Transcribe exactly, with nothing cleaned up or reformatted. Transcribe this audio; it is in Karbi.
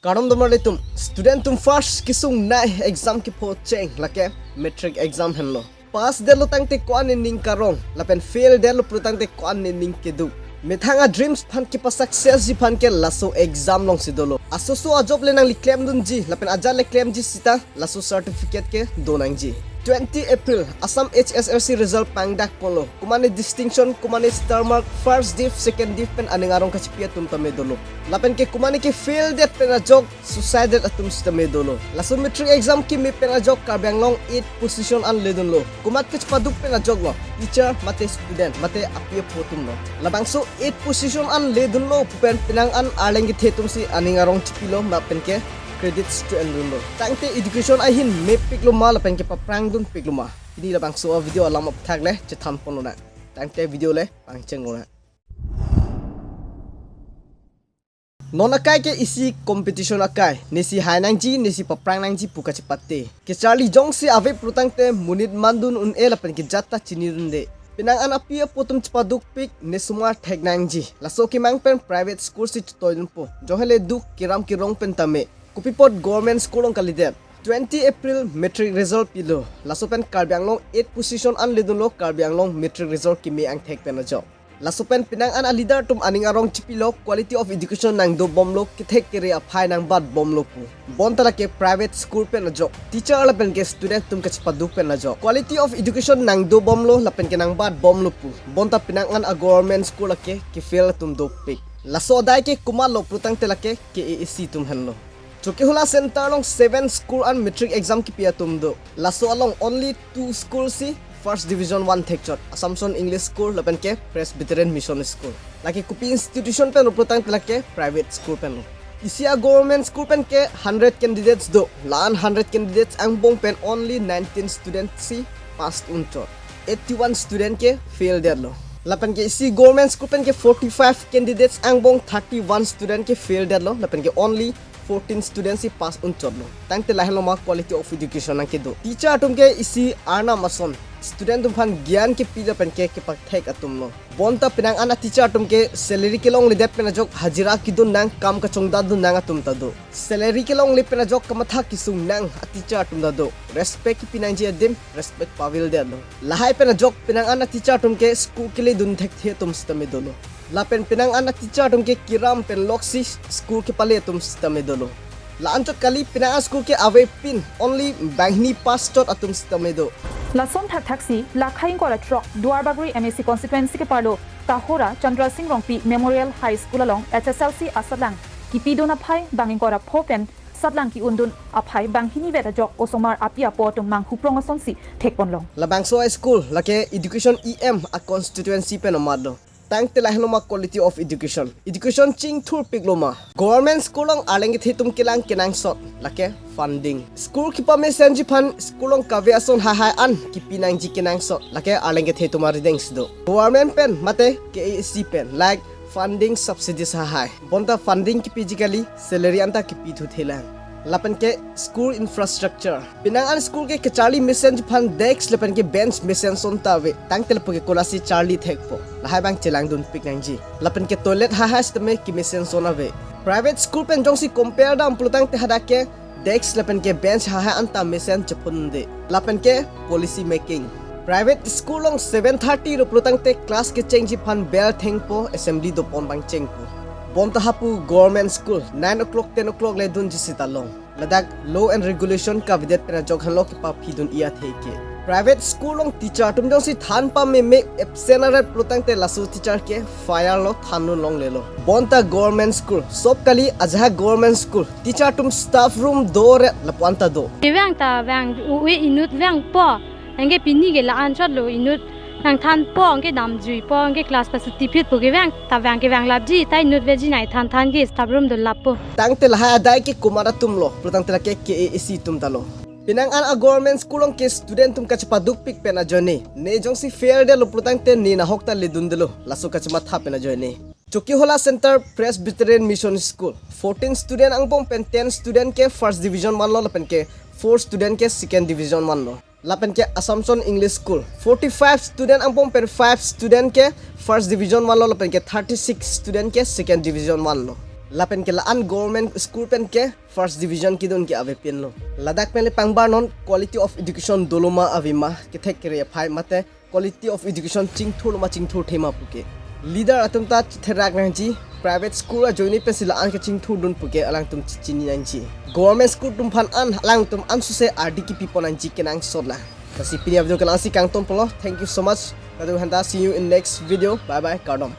Kardom doma ilitum, student atum first kesung nai exam kepho cheng lake matric exam henlo. Pass detlo tangte ko-an nening karong, lapen fail detlo pulotangte ko-an nening keduk. Methang a dreams aphan kepa success ji aphan ke laso exam alongsi dolo. Asoso a job le nangli klemdunji, lapen ajat le klemji sita laso certificate ke donangji. Twenty April, Assam H S L C result pangdakponlo. Komane distinction, komane star mark, first div, second div pen aning arong kachipi atum tame dolo. Lapen ke komane ke fail det pen ajok, suicide det atum sitame dolo. Laso matric exam keme pen ajok Karbi Anglong eight position an ledunlo. Komat kachepaduk pen ajoklo, teacher mate student mate api apo atumlo. Labangso eight position an ledunlo pu pen penang an arleng kethe atumsi aning arong chipilo, lapen ke credits to-endunlo. Tangte education ahin mepiklo ma lapen ke paprangdunpiklo ma? Pini labangso a video alam aphuthak le chethanponlonang. Tangte video le pangchenglonang. Non akai ke isi competition akai, nesi hai nangji, nesi paprang nangji pu kachepate. Kecharli jongsi ave pulotangte monit mandun un-e lapen kejat ta chinidunde. Penang an api apo atum chepadukpik, nesomar thek nangji. Laso kemang pen private school si chetoidunpo. Jonghe le duk keram kerong pen tame, kopi apot government school along kalidet? Twenty April matric result pilo. Laso pen Karbi Anglong eight position an ledunlo Karbi Anglong matric result keme angthek pen ajok. Laso pen penang an a leader atum aning arong chipilo, quality of education nangdobomlo, kethek kere aphai nangbatbomlo pu. Bonta lake private school pen ajok, teacher lapen ke student atum kachepaduk pen ajok quality of education nangdobomlo lapen ke nangbatbomlo pu. Bonta penang an a government school lake kefail atum dopik. Laso adai ke komatlo pulotangte lake K A A C atum henlo. Chokihola center along seven school an matric exam kipi atum do. Laso along only two school si first division one thekchot, Assumption English School lapen ke Presbyterian Mission School. Lake kopi institution pen pulotangte lake private school pen. Isi a government school pen ke hundred candidates do. La-an hundred candidates angbong pen only nineteen students si pass unchot, eighty-one student ke fail detlo. Lapen ke isi government school pen ke forty-five candidates angbong thirty-one student ke fail detlo, lapen ke only fourteen students si pass unchotlo. Tangte lahenlo ma quality of education nangkedo? Teacher atum ke isi arnam ason, student atum aphan gyan kepi lapen ke kepakthek atumlo. Bonta penang an a teacher atum ke salary kelongledet pen ajok hajira kedun nang, kam kachongdatdun nang atum ta do. Salary kelongle pen ajok kamatha kesung nang a teacher atum ta do. Respect kepi nangji adim respect pavildetlo. Lahai pen ajok penang an a teacher atum ke school keledun thekthe atum sitame dolo. Lapen penang an a teacher atum ke keram pen loksi school kepale atum sitame dolo. La-anchot kali, penang an school ke avepin only banghini pass chot atum sitame do. Lason thakthaksi la khai ingkoi ra throk Duarbagori M A C constituency keparlo Tahora Chandra Singh Rongpi Memorial High School along H S L C asatlang kipidun aphai bang ingkoi ra pho pen satlang ki-undun aphai banghini vet ajok osomar api apo atum manghuprong asonsi thekponlong. Labangso a school lake education E M a constituency pen omatlo. Tangte lahenlo ma quality of education? Education chingthurpiklo ma? Government school along arleng kethe atum kelang kenangsot lake funding. School kepamesenji aphan school along kave ason hahai an kipi nangji kenangsot lake arleng kethe atum arideng si do. Government pen mate K A A C pen like funding subsidies hahai. Bonta funding kipiji kali, salary anta kipithu thelang. Lapen ke school infrastructure. Penang an school ke kecharli mesenji aphan desk lapen ke bench mesen son ta ave. Tangte lapu ke konasi charli thekpo? Lahai bang chelangdunpik nangji. Lapen ke toilet hahai sitame kemesen son ave. Private school pen jongsi compare dam pulotangte hadak ke desk lapen ke bench hahai anta mesen chephunde. Lapen ke policy making. Private school along seven thirty ro pulotangte class kechengji aphan bell thengpo, assembly dopon bang chengpo. Bonta hapu government school nine o'clock, ten o'clock le dunji sita long. Ladak law and regulation kavedet pen ajok henlo kepaphidun-i athe ke. Private school along teacher atum jongsi than pameme, absent aret pulotangte laso teacher ke fire lo, thandun longlelo. Bonta government school, sop kali, ajahak government school, teacher atum staff room do-ret lapu anta do. Kevang ta vang, u-e inut vangpo. Anke pini ke la-anchotlo, inut nangthanpo, anke damjuipo, anke class ta suti phitpo, kevang ta vang, kevang lapji, ta inut veji nai than than ke staff room do lappo. Tangte lahai adai ke komat atumlo pulotangte lake K A A C atum talo. Penang an a government school along ke student atum kachepadukpik pen ajoine, ne jongsi fail detlo pulotangte ne nahok ta ledundelo, laso kachematha pen ajoine. Chokihola Center Presbyterian Mission School, fourteen student angbong pen ten student ke first division vanlo lapen ke four student ke second division vanlo. Lapen ke Assumption English School, forty-five student angbong pen five student ke first division vanlo lapen ke thirty-six student ke second division vanlo. Lapen ke la-an government school pen ke first division kedun ke avepinlo. Ladak pen le pangbar non quality of education dolo ma ave ma, kethek kere aphai mate quality of education chingthurlo ma chingthurthe ma puke. Leader atum ta chitherak nangji, private school ajoine pensi la-an kechingthurdun puke alangtum chichini nangji. Government school atum aphan an alangtum ansose ardi kepipon nangji kenangsot lang. Lasi pini avideo ke la-ansi kangton pulo. Thank you so much. Kadokave aphanta see you in next video. Bye bye. Kardom.